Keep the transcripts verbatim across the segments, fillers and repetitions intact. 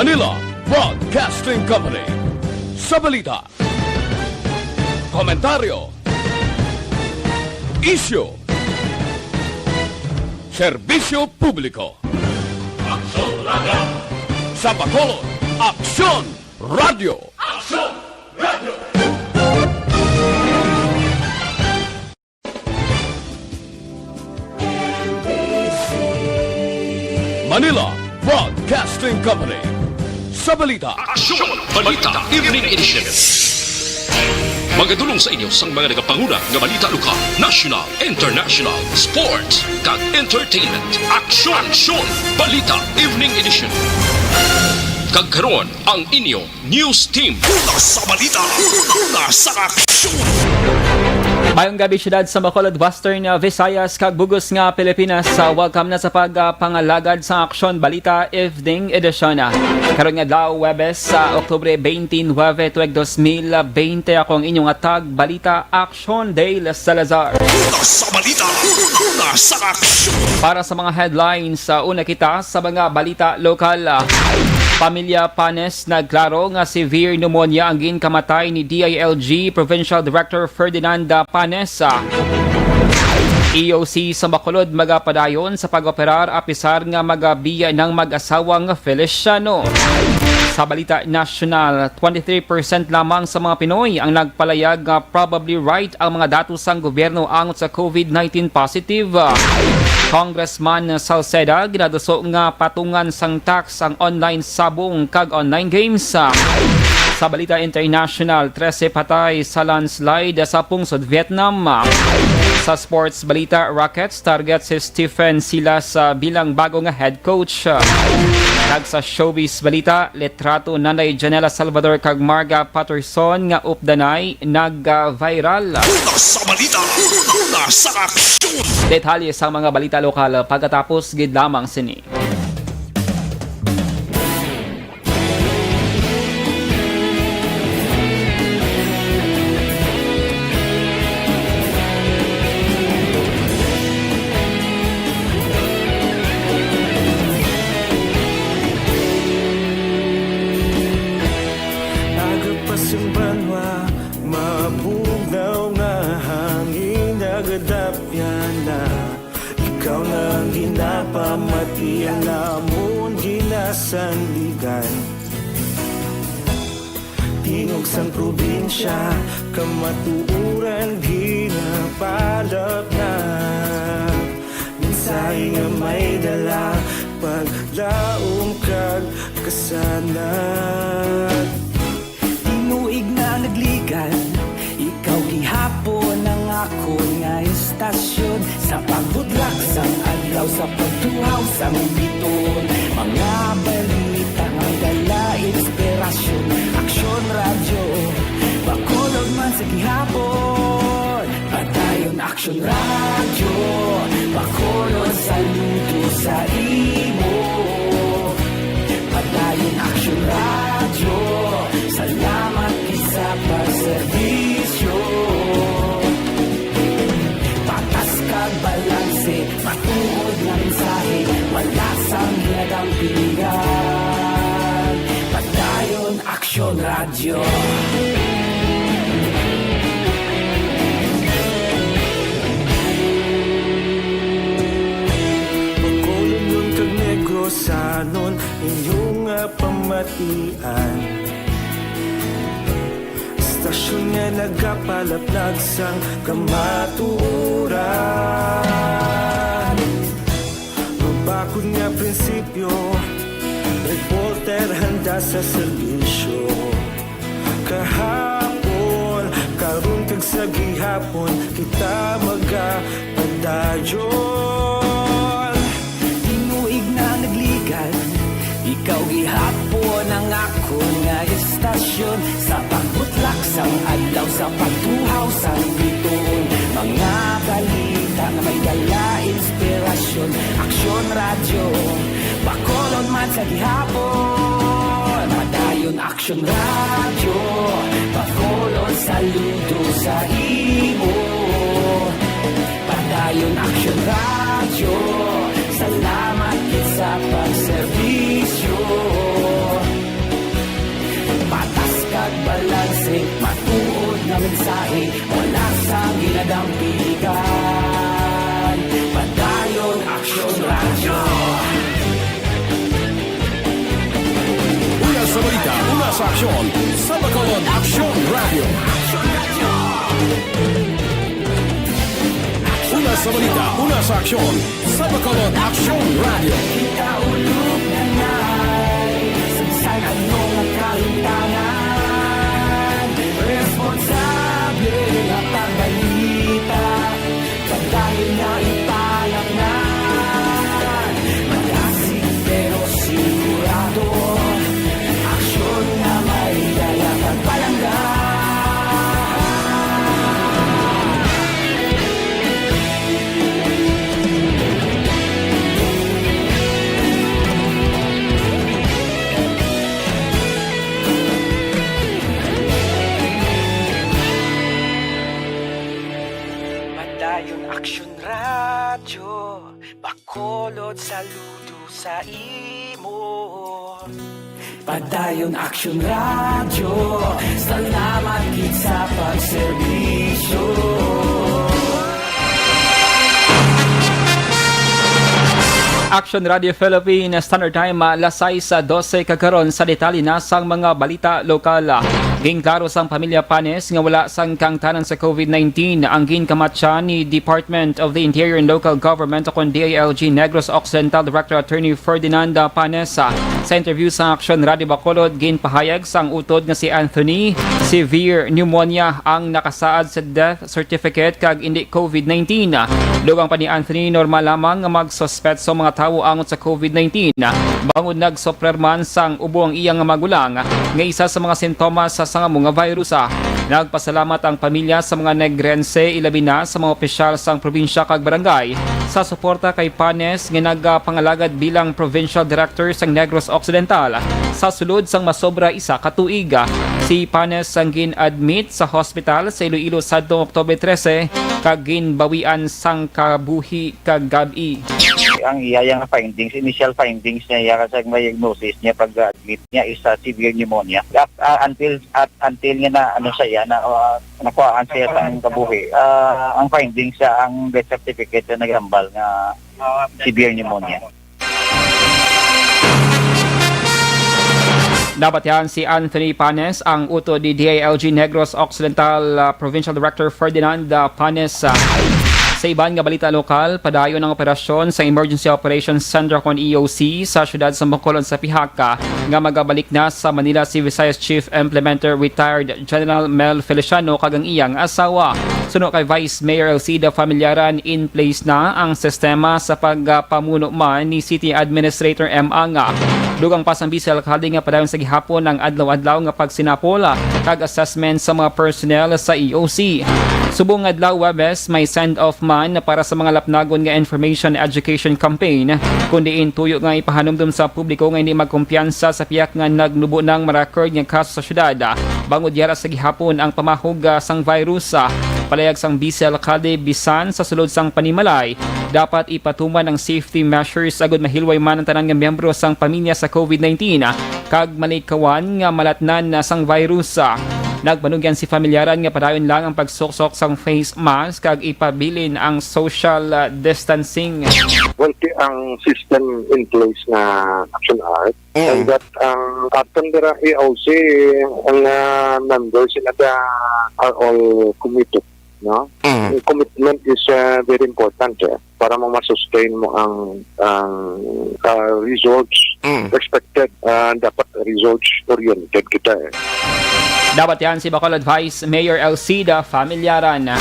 Manila Broadcasting Company. Sa balita, komentaryo, isyu, serbisyo publiko. Aksyon Radio! Sa Bacolod, Aksyon Radio! Aksyon Radio! Manila Broadcasting Company. Sa balita, Aksyon! Balita Evening Edition. Magadulong sa inyo sang mga nagapanguna nga balita lokal, national, international, sports, kag entertainment. Aksyon! Aksyon! Balita Evening Edition. Kag karon, ang inyo News Team. Una sa balita, una sa aksyon. Mayong gabi, siyudad sa Bacolod, Western, uh, Visayas, kag bug-os nga Pilipinas. Uh, welcome na sa pagpangalagad sa Aksyon Balita Evening Edition. Uh, karon nga adlaw, Huwebes, sa Oktubre twenty-nine, tuig dos mil bente, ako ang inyong atag balita, Aksyon Dale Salazar. Una sa balita, una sa aksyon. Para sa mga headlines, sa una kita sa mga balita lokal. Pamilya Panes nagklaro nga severe pneumonia ang ginkamatay ni D I L G Provincial Director Ferdinand Panes. E O C sa Bacolod magapadayon sa pag-operar apisar nga magabiya ng mag-asawang Feliciano. Sa balita nasyonal, twenty-three percent lamang sa mga Pinoy ang nagpalayag nga probably right ang mga datos sang gobyerno angot sa COVID nineteen positive. Congressman Salceda ginaduso nga patungan sang tax ang online sabong kag online games. Sa balita international, trese patay sa landslide sa pungsod Vietnam. Sa sports balita, Rockets target si Stephen Silas, ah, bilang bago nga head coach. Kag sa showbiz balita, litrato Nanay Janela Salvador kag Marga Patterson nga updanay nag-viral. Una sa balita, una sa aksyon. Detalye sa mga balita lokal pagkatapos gid lamang sini. Aga pa sing banwa, mabugnaw nga hangin, nagadapyan na. Ikaw na ang ginapamati, ang amon ginasandigan. Tingog sang probinsya, kamatuoran ginapalapnag. Mensahe nga may dala, paglaom kag kasanag. Tinuig na nagligan, ikaw gihapon ang akon nga istasyon. Sa pagbudlak sang adlaw, sa pagtuhaw sang biton, mga balita nga may dala inspirasyon. Aksyon Radyo, Bacolod man sa gihapon. Padayon Aksyon Radyo, Bacolod, saludo sa imo. Padayon Aksyon Radyo, salamat gid sa pagserbisyo. Patas kag balanse, matuod nga mensahe, wala sang ginadampingan. Padayon Aksyon Radyo. Bacolodnon kag Negrosanon, inyo nga pamatian. Istasyon nga nagapalaplag sang kamatuoran. Mabakod nga prinsipyo, reporter handa sa serbisyo. Kahapon, karon, kag sa gihapon, kita magapadayon. Tinuig na nagligan, ikaw gihapon ang akon nga istasyon. Sa pagbutlak sang adlaw, sa pagtuhaw sang bituon, mga balita nga may dala inspirasyon. Aksyon Radyo, Bacolod man sa gihapon. Padayon Aksyon Radyo, Bacolod, saludo sa imo. Padayon Aksyon Radyo, salamat gid sa pagserbisyo. Wala sang ginadampigan. Padayon Aksyon Radyo. Una sa balita, una sa aksyon, sa Bacolod Aksyon Radyo. Una sa balita, una sa aksyon, sa Bacolod Aksyon Radyo. Kita ulog na nai, sa bisan ano nga kahimtangan, responsable nga pagbalita, padayon nga ipalapnan. Malasig pero sigurado, aksyon nga may dala kag palangga. Padayon Aksyon Radyo, Bacolod, saludo sa imo. Padayon Aksyon Radyo, salamat gid sa pagserbisyo. Action Radio Philippines Standard Time, ah, alas sais dose kag karon sa detalye na sang mga balita lokal. Ginklaro sang pamilya Panes nga wala sang kaangtanan sa COVID nineteen ang ginkamatyan ni Department of the Interior and Local Government, o kon D I L G, Negros Occidental Director Attorney Ferdinand Panes. Sa interview sa Action Radio Bacolod, ginpahayag sang utod nga si Anthony severe pneumonia ang nakasaad sa death certificate kag indi COVID nineteen. Dugang pa ni Anthony, normal lamang nga magsuspet sa mga tawo angot sa COVID nineteen, bangod nagsuprer man sang ubo ang iyang magulang, nga isa sa mga sintomas sa sangamo nga virus. Nagpasalamat ang pamilya sa mga Negrense, ilabi na sa mga opisyal sang probinsya kag barangay, sa suporta kay Panes nga nagapangalagad bilang Provincial Director sang Negros Occidental sa sulod sang masobra isa ka tuig. Si Panes ang gin-admit sa hospital sa Iloilo sadtong Oktubre trese kag ginbawian sang kabuhi kagab-i. Ang iya nga findings, initial findings niya, iya sa diagnosis niya pag-admit niya is, ah, severe pneumonia. Up, ah, until, at until nga na, ano sa iya, na, ah, nakuhaan siya sa ang kabuhi. Ah, ang findings sa ang death certificate na naghambal nga severe pneumonia. Nabatian si Anthony Panes, ang utod ni D I L G Negros Occidental, ah, Provincial Director Ferdinand, ah, Panes. Ah, sa iban nga balita lokal, padayon ang operasyon sa Emergency Operations Center, kon E O C, sa siyudad sa Bacolod sa pihak, ah, nga magabalik na sa Manila si Visayas Chief Implementer Retired General Mel Feliciano kag ang iyang asawa. Suno kay Vice Mayor Alcida Familiaran, in place na ang sistema sa pagpamuno man ni City Administrator M. Anga. Dugang pa sang Vice Alcalde nga padayon sa gihapon ang adlaw-adlaw nga pagsinapol kag assessment sa mga personnel sa E O C. Subong adlaw Huwebes, may send-off man para sa mga lapnagon nga information education campaign, kun diin tuyo nga ipahanumdom sa publiko nga hindi magkumpiyansa sa pihak nga nagnubo ng ma-record nga kaso sa syudad, bangod yara sa gihapon ang pamahog, ah, sang virus. Ah, palayag sang Vice Alcalde, bisan sa sulod sang panimalay, dapat ipatuman ang safety measures agud mahilway man ang tanan nga miyembro sang pamilya sa COVID nineteen, ah, kag malikawan nga malatnan na sang virus. Ah, nagpanugyan si Familiaran nga padayon lang ang pagsuksok sang face mask kag ipabilin ang social, ah, distancing. Well, ti-, ang system in place nga Action Art, Mm. and that ang aton dira E O C, ang, ah, members sila da are all committed, no? Mm. Ang commitment is, ah, very important, eh, para mo ma-sustain mo ang, ang, ah, results, Mm. expected, ah, dapat results oriented kita, eh. Dapat yan si Bacolod Vice Mayor Alcida Familiaran.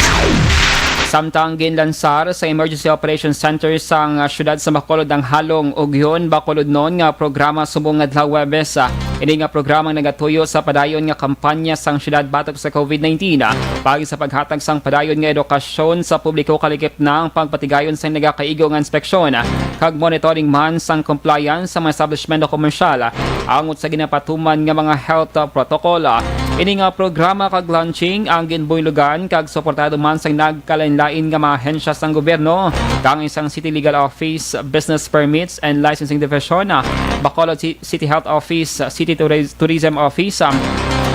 Samtang ginlansar sa Emergency Operations Center sang, ah, siyudad sa Bacolod ang Halong Ugyon Bacolodnon nga programa subong adlaw Huwebes. Ah, ini nga programa ang nagatuyo sa padayon nga kampanya sang siyudad batok sa COVID nineteen, ah, paagi sa paghatag sang padayon nga edukasyon sa publiko kalikip na ang pagpatigayon sang nagakaigo nga inspeksyon, ah, kag monitoring man sang compliance sa mga establishment o komersyal, ah, angot sa ginapatuman nga mga health, ah, protocol. Ah, ini nga programa kag launching ang ginbuylogan kag suportado man sang nagkalainlain nga mga ahensya sang gobyerno, kang isang City Legal Office, Business Permits and Licensing Division, ah, Bacolod Ci-, City Health Office, ah, City Touris-, Tourism Office, ah,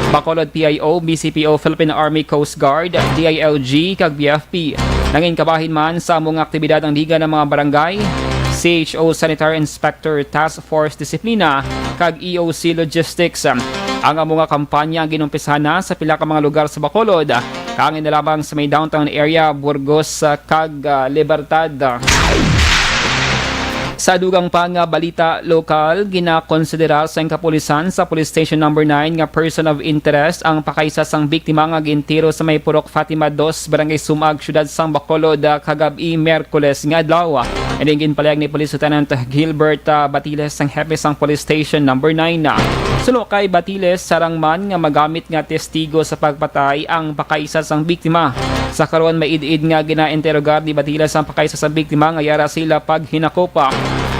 Bacolod P I O, B C P O, Philippine Army, Coast Guard, D I L G, kag B F P. Nangin kabahin man sa amo nga aktibidad ang Liga ng mga Barangay, C H O, Sanitary Inspector, Task Force Disiplina, kag E O C Logistics. Ang amo nga kampanya ginumpisahan na sa pila ka mga lugar sa Bacolod, kaangin na lamang sa may downtown area, Burgos, ah, kag, ah, Libertad. Sa dugang pa nga balita lokal, ginakonsiderar sang kapulisan sa Police Station Number Nine nga person of interest ang pakaisa sang biktima nga gintiro sa may Purok Fatima Dos, Barangay Sumag, Siyudad sang Bacolod, ah, kagab-i, Miyerkules nga adlaw. Ining ginpalihag ni Police Lieutenant Gilbert, ah, Batiles, ang hepe sang Police Station Number Nine. Suno kay Batiles, sarang man nga magamit nga testigo sa pagpatay ang pakaisa sang biktima. Sa karon, may id-id nga ginainterogar ni Batiles ang pakaisa sang biktima nga yara sila paghinakop.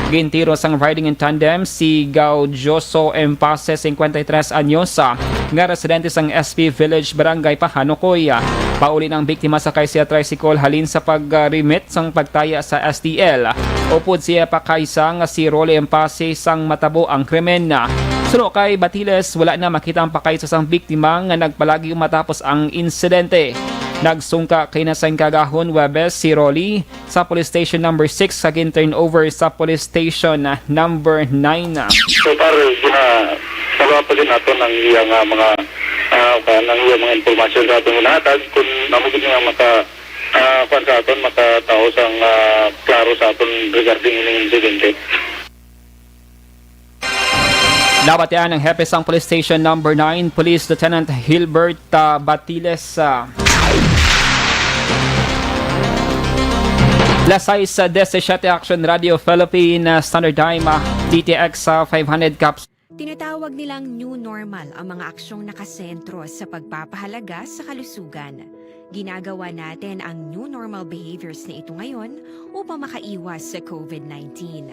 Gintiro sang riding in tandem si Gaudioso Empase, cincuenta y tres anyos, ah, nga residente sang S P Village, Barangay Pahanukoy. Pauli na ang biktima sakay sa tricycle halin sa pag-remit sang pagtaya sa S T L. Upod siya pakaisa nga si Rolly Empase sang matabo ang krimen. Suno kay Batiles, wala na makita ang pakaisa sang biktima nga nagpalagyo matapos ang insidente. Nagsungka kay na sang kagahon Huwebes si Rolly sa Police Station Number Six kag gin-turn over sa Police Station Number Nine. So far, gina-, follow up pa din nato ng iya nga mga, ah, ka-, ng iya mga impormasyon sa atong inahatag kung amo gid nga maka-, ah, kuwan sa aton, makatawo sang, ah, klaro sa aton regarding ining insidente. Nabatian ang hepe sang Police Station Number Nine, Police Lieutenant Hilbert, ah, Batiles, ah. Las sais, ah, disisiyete, Action Radio Philippine, ah, Standard Time, ah, D T X, ah, five hundred caps. Tinatawag nilang new normal ang mga aksyong nakasentro sa pagpapahalaga sa kalusugan. Ginagawa natin ang new normal behaviors na ito ngayon upang makaiwas sa COVID nineteen.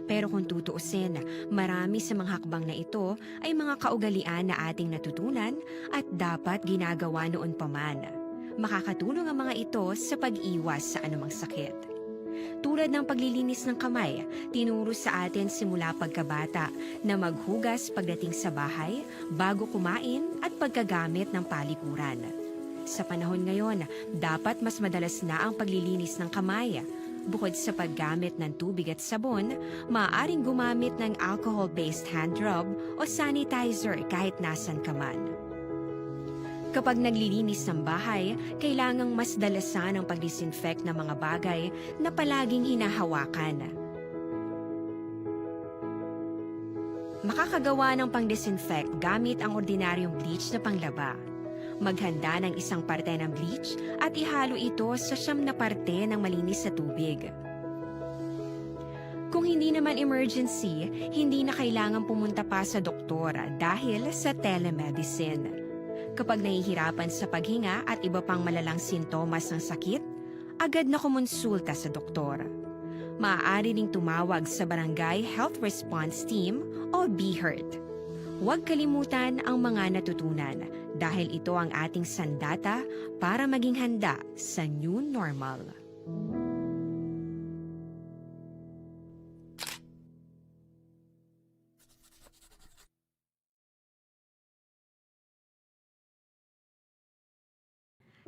Pero kung tutuusin, marami sa mga hakbang na ito ay mga kaugalian na ating natutunan at dapat ginagawa noon pa man. Makakatulong ang mga ito sa pag-iwas sa anumang sakit. Tulad ng paglilinis ng kamay, tinuro sa atin simula pagkabata na maghugas pagdating sa bahay, bago kumain, at pagkagamit ng palikuran. Sa panahon ngayon, dapat mas madalas na ang paglilinis ng kamay. Bukod sa paggamit ng tubig at sabon, maaaring gumamit ng alcohol-based hand rub o sanitizer kahit nasan ka man. Kapag naglilinis ng bahay, kailangang mas dalasan ang pag-disinfect ng mga bagay na palaging hinahawakan. Makakagawa ng pang-disinfect gamit ang ordinaryong bleach na panglaba. Maghanda ng isang parte ng bleach at ihalo ito sa siyam na parte ng malinis na tubig. Kung hindi naman emergency, hindi na kailangan pumunta pa sa doktor dahil sa telemedicine. Kapag nahihirapan sa paghinga at iba pang malalang sintomas ng sakit, agad na kumonsulta sa doktor. Maaari ring tumawag sa Barangay Health Response Team o BHERT. Huwag kalimutan ang mga natutunan dahil ito ang ating sandata para maging handa sa new normal.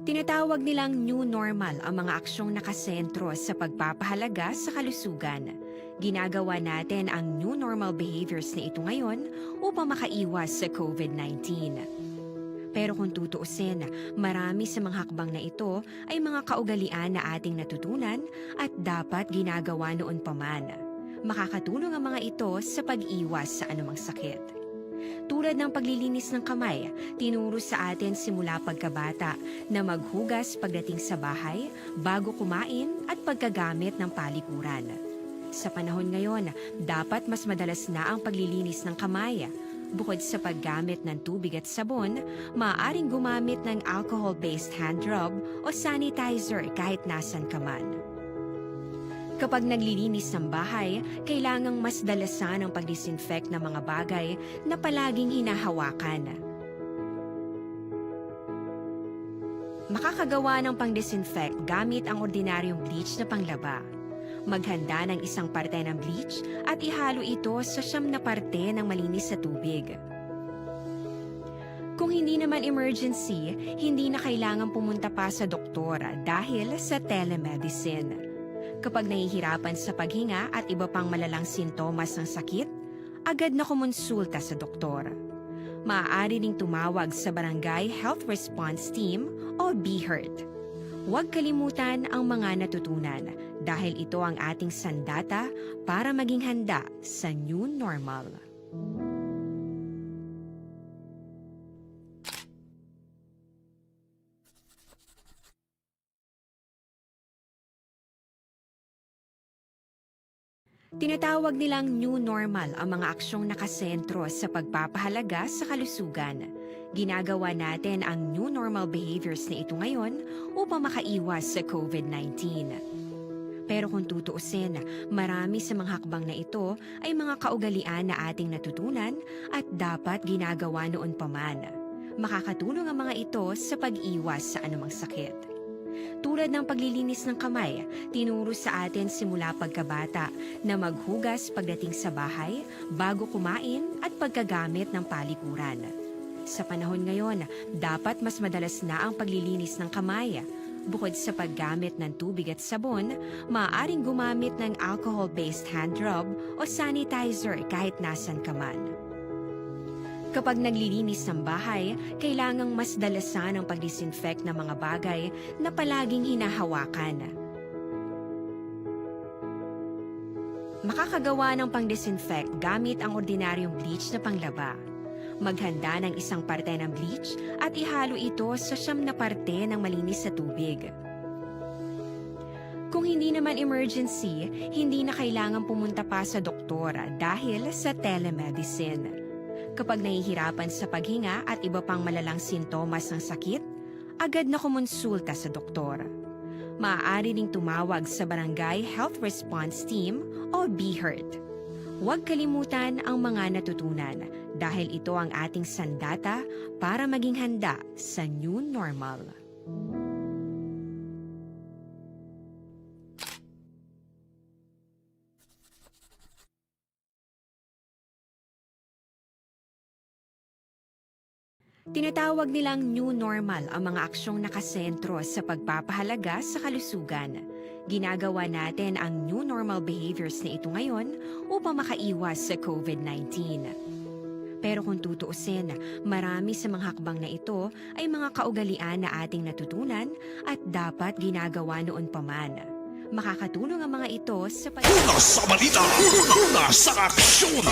Tinatawag nilang new normal ang mga aksyong nakasentro sa pagpapahalaga sa kalusugan. Ginagawa natin ang new normal behaviors na ito ngayon upang makaiwas sa COVID nineteen. Pero kung tutuusin, marami sa mga hakbang na ito ay mga kaugalian na ating natutunan at dapat ginagawa noon pa man. Makakatulong ang mga ito sa pag-iwas sa anumang sakit. Tulad ng paglilinis ng kamay, tinuro sa atin simula pagkabata na maghugas pagdating sa bahay, bago kumain, at pagkagamit ng palikuran. Sa panahon ngayon, dapat mas madalas na ang paglilinis ng kamay. Bukod sa paggamit ng tubig at sabon, maaaring gumamit ng alcohol-based hand rub o sanitizer kahit nasan ka man. Kapag naglilinis ng bahay, kailangang mas dalasan ang pag-disinfect ng mga bagay na palaging hinahawakan. Makakagawa ng pang-disinfect gamit ang ordinaryong bleach na panglaba. Maghanda ng isang parte ng bleach at ihalo ito sa siyam na parte ng malinis na tubig. Kung hindi naman emergency, hindi na kailangan pumunta pa sa doktor dahil sa telemedicine. Kapag nahihirapan sa paghinga at iba pang malalang sintomas ng sakit, agad na kumonsulta sa doktor. Maaari ding tumawag sa Barangay Health Response Team o BHERT. Huwag kalimutan ang mga natutunan dahil ito ang ating sandata para maging handa sa new normal. Tinatawag nilang new normal ang mga aksyong nakasentro sa pagpapahalaga sa kalusugan. Ginagawa natin ang new normal behaviors na ito ngayon upang makaiwas sa COVID nineteen. Pero kung tutuusin, marami sa mga hakbang na ito ay mga kaugalian na ating natutunan at dapat ginagawa noon pa man. Makakatulong ang mga ito sa pag-iwas sa anumang sakit. Tulad ng paglilinis ng kamay, tinuro sa atin simula pagkabata na maghugas pagdating sa bahay, bago kumain at pagkagamit ng palikuran. Sa panahon ngayon, dapat mas madalas na ang paglilinis ng kamay. Bukod sa paggamit ng tubig at sabon, maaaring gumamit ng alcohol-based hand rub o sanitizer kahit nasan ka man. Kapag naglilinis ng bahay, kailangang mas dalasan ang pag-disinfect ng mga bagay na palaging hinahawakan. Makakagawa ng pang-disinfect gamit ang ordinaryong bleach na panglaba. Maghanda ng isang parte ng bleach at ihalo ito sa siyam na parte ng malinis na tubig. Kung hindi naman emergency, hindi na kailangan pumunta pa sa doktor dahil sa telemedicine. Kapag nahihirapan sa paghinga at iba pang malalang sintomas ng sakit, agad na kumonsulta sa doktor. Maaari ding tumawag sa Barangay Health Response Team o BHERT. Huwag kalimutan ang mga natutunan dahil ito ang ating sandata para maging handa sa new normal. Tinatawag nilang new normal ang mga aksyong nakasentro sa pagpapahalaga sa kalusugan. Ginagawa natin ang new normal behaviors na ito ngayon upang makaiwas sa COVID nineteen. Pero kung tutuusin, marami sa mga hakbang na ito ay mga kaugalian na ating natutunan at dapat ginagawa noon pa man. Makakatulong ang mga ito sa pag- Una sa balita, una sa aksyon.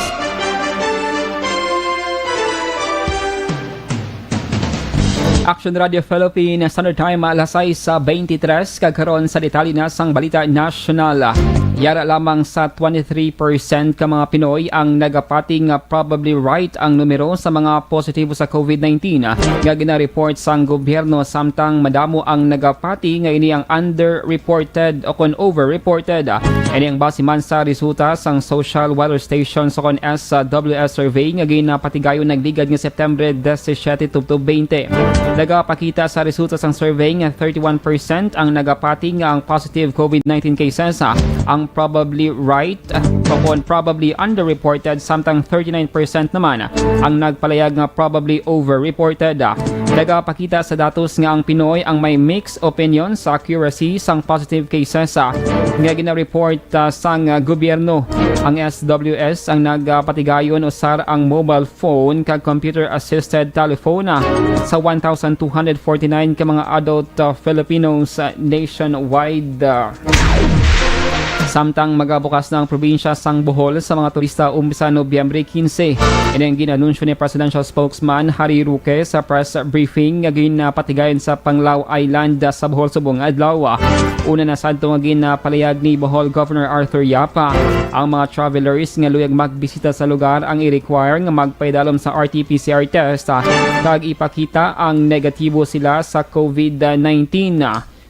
Action Radio Philippines, Standard Time, alas sais sa twenty-three, kag karon sa detalye na sang balita nasyonal. Yara lamang sa twenty-three percent ka mga Pinoy ang nagapati nga probably right ang numero sa mga positibo sa COVID nineteen nga gina-report sang gobyerno, samtang madamo ang nagapati nga ini ang underreported o kon overreported. Ini ang base man sa resulta sang Social Weather Station sa kon S W S survey nga ginapatigayon nagligad nga September disisiete tubtob twenty. Nagapakita sa resulta sang survey nga thirty-one percent ang nagapati nga ang positive COVID nineteen cases, ah, ang probably right, ah, o kon probably underreported, samtang thirty-nine percent naman ang nagpalayag nga probably overreported. Nagapakita sa datos nga ang Pinoy ang may mixed opinion sa accuracy sang positive cases, ah, nga gina-report, ah, sang, ah, gobyerno. Ang S W S ang nagapatigayon usar ang mobile phone kag computer-assisted telephone, ah, sa one thousand two hundred forty-nine ka mga adult, ah, Filipinos, ah, nationwide. Samtang magabukas na ang probinsya sang Bohol sa mga turista umpisa Nobyembre quince. Ini ang gin-anunsyo ni Presidential Spokesman Harry Roque sa press briefing nga ginapatigayon sa Panglao Island sa Bohol subong nga adlaw. Una na sadto nga ginapalihag ni Bohol Governor Arthur Yap, ang mga travelers nga luyag magbisita sa lugar ang i-require nga magpaidalom sa R T P C R test kag ipakita ang negatibo sila sa COVID nineteen.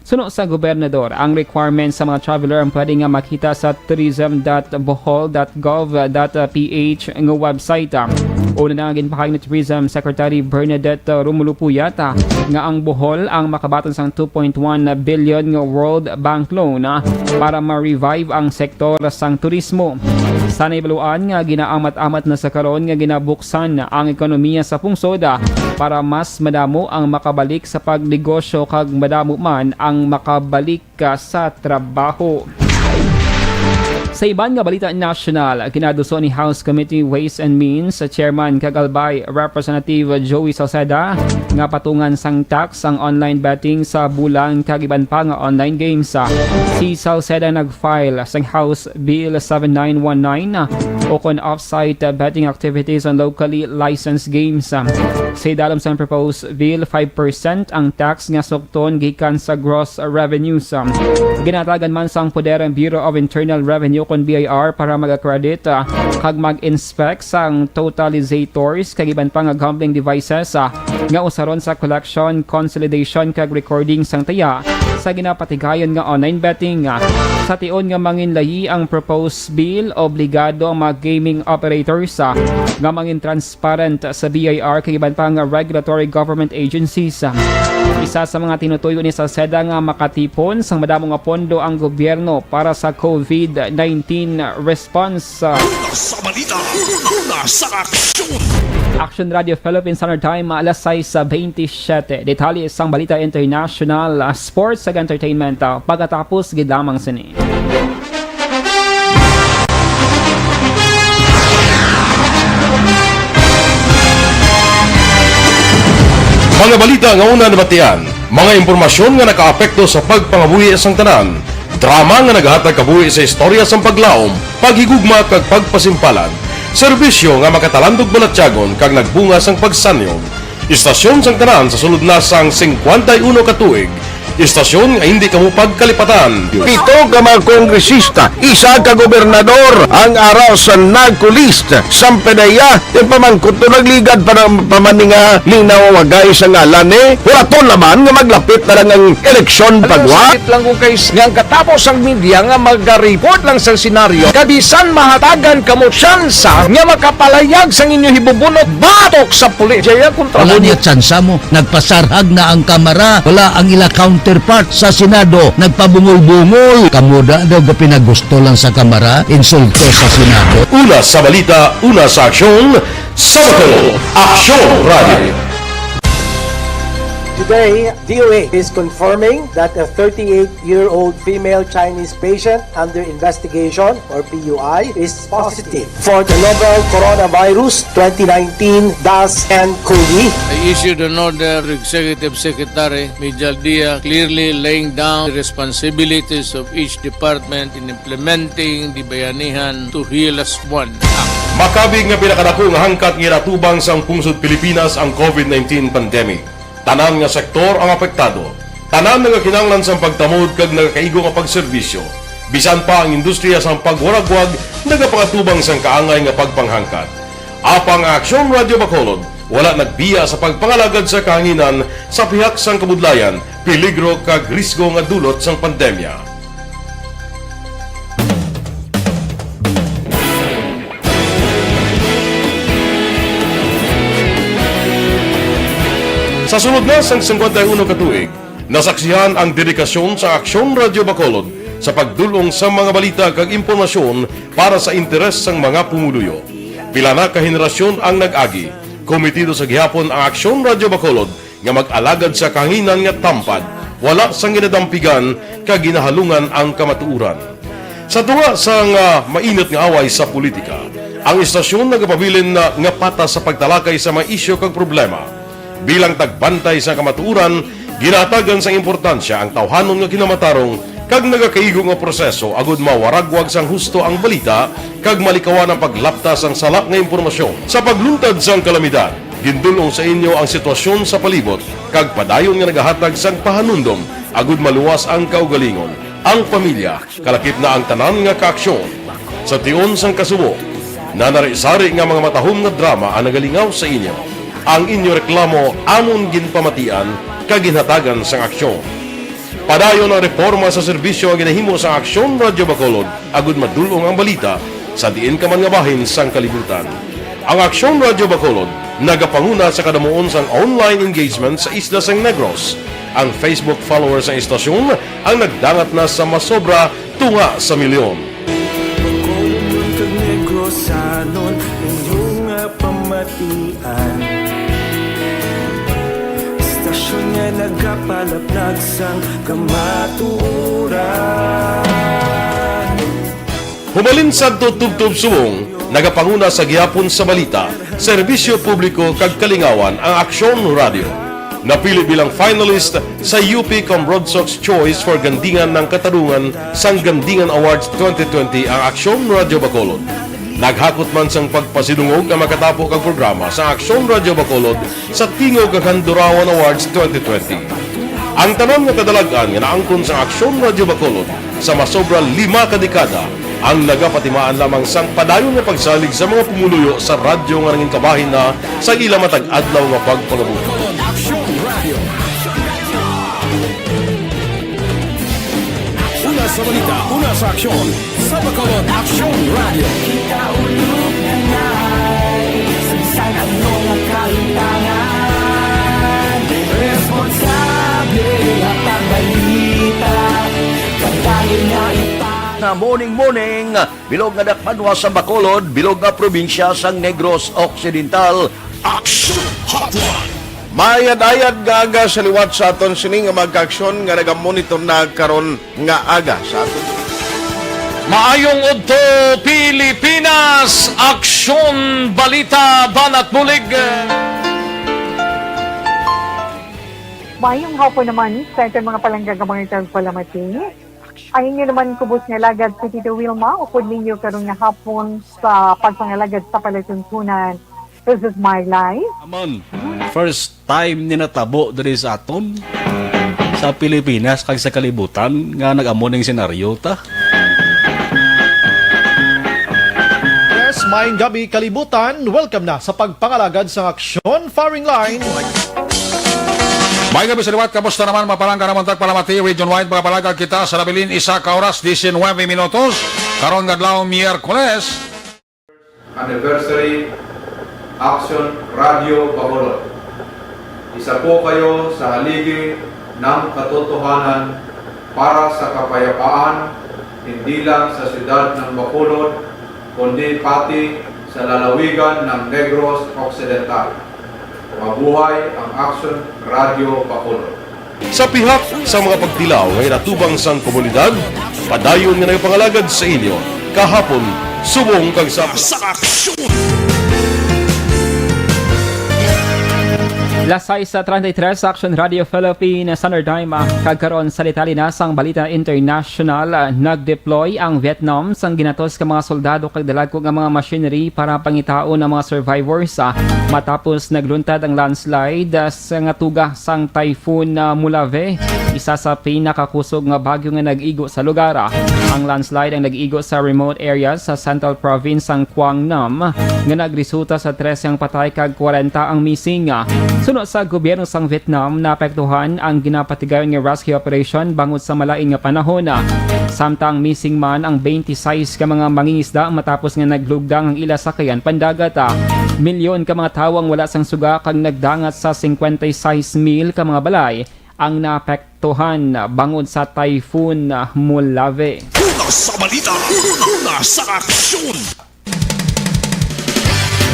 Suno sa gobernador, ang requirement sa mga traveler ang pwede nga makita sa tourism dot bohol dot gov dot ph nga website. Una na nga ginpahayag ni Tourism Secretary Bernadette Romulo Puyat, ah, nga ang Bohol ang makabaton sang two point one billion nga World Bank loan, ah, para ma-revive ang sektor sang turismo. Sa nahibaluan nga ginaamat-amat na sa karon nga ginabuksan ang ekonomiya sa pungsod, ah, para mas madamo ang makabalik sa pagnegosyo kag madamo man ang makabalik ka sa trabaho. Sa iban nga balita nasyonal, ginaduso ni House Committee Ways and Means Chairman kag Albay Representative Joey Salceda nga patungan sang tax ang online betting sa bulang kag iban pa nga online games. Si Salceda nag-file sang House Bill seven nine one nine, ukon off-site betting activities on locally licensed games. Sa idalom sang proposed bill, five percent ang tax nga sukton gikan sa gross revenues. Ginatagan man sang poder ang Bureau of Internal Revenue, kon B I R, para mag-accredit, ah, kag mag-inspect sang totalizators kag iban pa nga gambling devices, ah, nga usaron sa collection, consolidation, kag recording sang taya sa ginapatigayon nga online betting. Sa tion nga manginlayi ang proposed bill, obligado ang mga gaming operators, ah, nga mangin transparent sa B I R kag iban pa nga regulatory government agencies. Isa sa mga tinutuyo ni Salceda nga makatipon sang madamo nga pondo ang gobyerno para sa COVID nineteen response. Sa balita, una sa aksyon. Action Radio Philippine Standard Time, alas sais sa twenty-seven. Detalye sang balita international, ah, sports, kag entertainment, ah, pagkatapos gid lamang sini. Mga balita nga una nabatian, mga impormasyon nga nakaapekto sa pagpangabuhi sang tanan, drama nga naghatag kabuhi sa istorya sang paglaom, paghigugma kag pagpasimpalan, serbisyo nga makatalandog balatyagon kag nagbunga sang pagsanyon. Istasyon sang tanan sa sulod na sang singkwenta y uno ka tuig. Istasyon nga hindi kamo pagkalipatan. Pito ka mga kongresista, isa ka gobernador, ang ara sa NAGCO list. Sampedeya, yung pamangkot to nagligad pa ng pamaninga, linaw wagay sa ngalan eh. Huraton naman nga maglapit na lang ang eleksyon pagwa. Sakit lang ko kay s-, nga ang katapos ang media nga maga-report lang sa senaryo, kabisan mahatagan kamo tsansa nga makapalayag sang inyo hibubunot batok sa pulis. Jaya kontra Wala niya tsansa mo. Nagpasarhag na ang Kamara. Wala ang ila counterpart sa Senado. Nagpabungol-bungol. Kamo da daw gapinagusto lang sa Kamara, insulto sa Senado. Una sa balita, una sa aksyon, sa Bacolod, Aksyon Radio. Today, D O A is confirming that a thirty-eight-year-old female Chinese patient under investigation, or P U I, is positive for the novel coronavirus twenty nineteen dash N cov. I issued an order to Executive Secretary Mijal Dia, clearly laying down the responsibilities of each department in implementing the Bayanihan to Heal as One Act. Makabig nga pinakadako nga hangkat nga ginatubang sang pungsod Pilipinas ang COVID nineteen pandemic. Tanan nga sektor ang apektado. Tanan nga kinahanglan sang pagtamod kag nagakaigo nga pagserbisyo. Bisan pa ang industriya sang pagwaragwag nagapangatubang sang kaangay nga pagpanghangkat. Apang ang Aksyon Radio Bacolod wala nagbiya sa pagpangalagad sa kahanginan sa pihak sang kabudlayan, peligro kag risgo nga dulot sang pandemya. Sa sulod na sang singkwenta y uno ka tuig, nasaksihan ang dedikasyon sa Aksyon Radio Bacolod sa pagdul-ong sa mga balita kag impormasyon para sa interes sang mga pumuluyo. Pila na ka henerasyon ang nag-agi, kometido sa gihapon ang Aksyon Radio Bacolod nga mag-alagad sa kahanginan nga tampad, wala sang ginadampigan kag ginahalungan ang kamatuoran. Sa tunga sang, ah, mainit nga away sa politika, ang istasyon nagapabilin na nga patas sa pagtalakay sa mga isyu kag problema. Bilang tagbantay sa kamatuoran, ginahatagan sang importansya ang tawhanon nga kinamatarong kag nagakaigo nga proseso agud mawaragwag sang husto ang balita kag malikawan ang paglapta sang sala nga impormasyon. Sa pagluntad sang kalamidad, gindul-ong sa inyo ang sitwasyon sa palibot kag padayon nga nagahatag sang pahanumdom agud maluwas ang kaugalingon, ang pamilya, kalakip na ang tanan nga kaaksyon. Sa tion sang kasubo, nanari-sari nga mga matahom nga drama ang nagalingaw sa inyo. Ang inyo reklamo amon ginpamatian kag ginhatagan sang aksyon. Padayon ang reporma sa serbisyo nga ginahimo sang Aksyon Radio Bacolod agud madul-ong ang balita sa diin ka man nga bahin sang kalibutan. Ang Aksyon Radio Bacolod nagapanguna sa kadamuon sang online engagement sa isla sang Negros. Ang Facebook followers sang istasyon ang nagdangat na sa masobra tunga sa milyon. Tanon ninyo nga pamatian. Istasyon nga nagapalaplag sang kamatuoran. Humalin sadto tubtob subong, nagapanguna sa gihapon sa balita, serbisyo publiko kag kalingawan ang Aksyon Radio. Napili bilang finalist sa U P Cambroadsox Choice for Gandingan ng Katarungan sang Gandingan Awards twenty twenty ang Aksyon Radio Bacolod. Naghakot man sang pagpasidungog ang makatapo kag programa sa Aksyon Radio Bacolod sa Tingog kag Handurawan Awards twenty twenty. Ang tanan nga kadalag-an nga naangkon sa Aksyon Radio Bacolod sa masobra lima ka dekada ang nagapatimaan lamang sang padayon nga pagsalig sa mga pumuluyo sa radyo nga nangin kabahin na sa ila matag adlaw nga pagpangabuhi. Aksyon Radio. Una sa balita, una sa aksyon, sa Bacolod Aksyon Radio. Kita ulog na ngay, sa bisan ano nga kahitangan, responsable nga pagbalita, kag dayon nga ipa- Nga morning, morning, bilog nga dakpanwa sa Bacolod, bilog nga probinsya sang Negros Occidental. Action Hotline. Mayad-ayad nga aga sa liwat sa aton sini nga mga kaaksyon nga nagamonitor na karon nga aga sa aton. Maayong udto, Pilipinas! Aksyon, balita, banat bulig. Mayong hapon naman sa aton mga palangga nga mga tagpalamati. Ang inyo naman kubos nga alagad si Tito Wilma, upod ninyo karon nga hapon sa pagpangalagad sa palatuntunan. This is my life. Amon, first time ni natabo diri sa aton, sa Pilipinas kag sa kalibutan nga nag-amo ning senaryo ta. Yes, maayong gabi, kalibutan. Welcome na sa pagpangalagad sa Aksyon Firing Line. May gabi sa liwat, kamusta naman? Mapalangga naman tagpalamati, region-wide, mga palagag kita sa nabilin, isa ka oras, diecinueve minutos. Karon nga adlaw, Miyerkules. Anniversary Action Radio Bacolod. Isa po kayo sa haligi ng katotohanan para sa kapayapaan, hindi lang sa siyudad ng Bacolod, kundi pati sa lalawigan ng Negros Occidental. Mabuhay ang Action Radio Bacolod. Sa pihak sa mga pagtilaw nga ginatubang sang komunidad, padayon nga nagapangalagad sa inyo kahapon, subong kag sa Sa aksyon! Las sais treinta y tres, Action Radio Philippines, Standard Time, ah, kag karon sa detalye na sang balita international, ah, nag-deploy ang Vietnam sang ginatos ka mga soldado kag dalagko nga mga machinery para pangitaon ang mga survivors, ah, matapos nagluntad ang landslide, ah, sa nga tuga sang Typhoon, ah, Molave, isa sa pinakakusog nga bagyo nga nag-igo sa lugar. Ang landslide ang nag-igo sa remote areas sa Central Province sang Quang Nam, nga nagresulta sa trese ang patay kag kwarenta ang missing. Suno sa gobyerno sang Vietnam, naapektuhan ang ginapatigayon nga rescue operation bangod sa malain nga panahon. Samtang missing man ang twenty-six ka mga mangingisda matapos nga naglugdang ang ila sakayan pandagat. Milyon ka mga tawo ang wala sang suga kag nagdangat sa cincuenta y seis mil ka mga balay ang naapektuhan bangod sa Typhoon Molave. Una sa balita, una sa aksyon.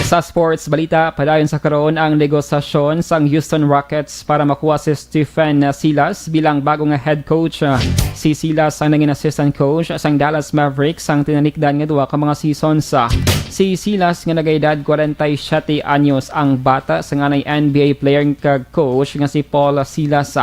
Sa sports balita, padayon sa karon ang negosasyon sang Houston Rockets para makuha si Stephen Silas bilang bago nga head coach. Si Silas ang nangin assistant coach sang Dallas Mavericks sang tinalikdan nga duha ka mga seasons. Si Silas nga nagaedad kwarenta y siyete anyos ang bata sa nganay N B A player kag coach nga si Paul Silas.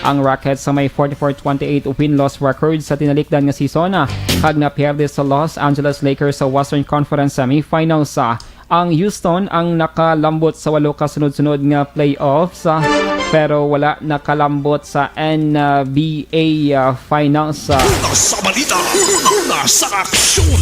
Ang Rockets sa may forty-four twenty-eight win-loss record sa tinalikdan nga season, ah, kag napierde sa Los Angeles Lakers sa Western Conference semifinals. Ah, ang Houston ang nakalambot sa walo ka sunod-sunod nga playoffs, ah, pero wala nakalambot sa N B A, ah, Finals. Ah. Una sa balita, una sa aksyon.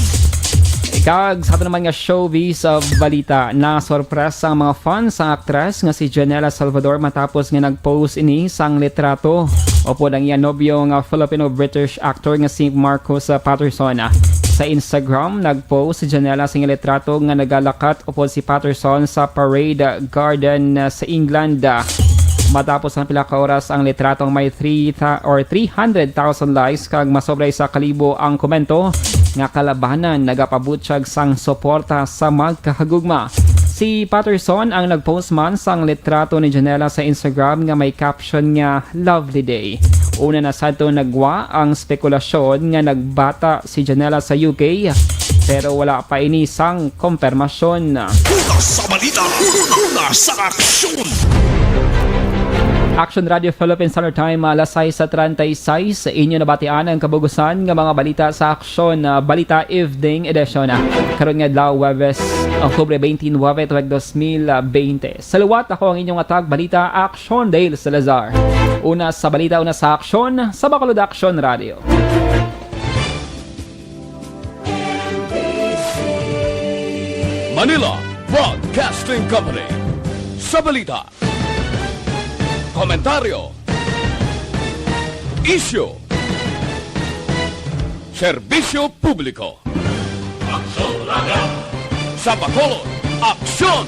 Kag sa aton naman nga showbiz, ah, balita, nasorpresa ang mga fans sang aktres nga si Janela Salvador matapos nga nag-post ini sang litrato upod ang iya nobyo nga Filipino-British actor nga si Marcus, ah, Patterson. Sa Instagram, nag-post si Janela sa iyang litrato nga nagalakat upod si Patterson sa Parade Garden, ah, sa England. Matapos ang pila ka oras, ang litratong may three tha-, or three hundred thousand likes kag masobra isa ka libo ang komento, nga kalabanan nagapabutyag sang suporta sa magkahagugma. Si Patterson ang nag-post man sang litrato ni Janela sa Instagram nga may caption nga "Lovely Day." Una na sadto nagwa ang spekulasyon nga nagbata si Janela sa U K, pero wala pa ini sang kompermasyon. Una sa balita, una sa aksyon. Action Radio Philippines Standard Time, alas sais treinta y seis. Inyo nabatian ang kabugusan nga mga balita sa Aksyon, ah, Balita Evening Edition. Karon nga adlaw, Huwebes, Oktubre twenty-nine, tuig dos mil bente. Sa liwat, ako ang inyong atag balita, Aksyon Dale Salazar. Una sa balita, una sa aksyon, sa Bacolod Action Radio. Manila Broadcasting Company. Sa balita, komentaryo, isyu, serbisyo publiko. Aksyon Radio. Sa Bacolod, aksyon!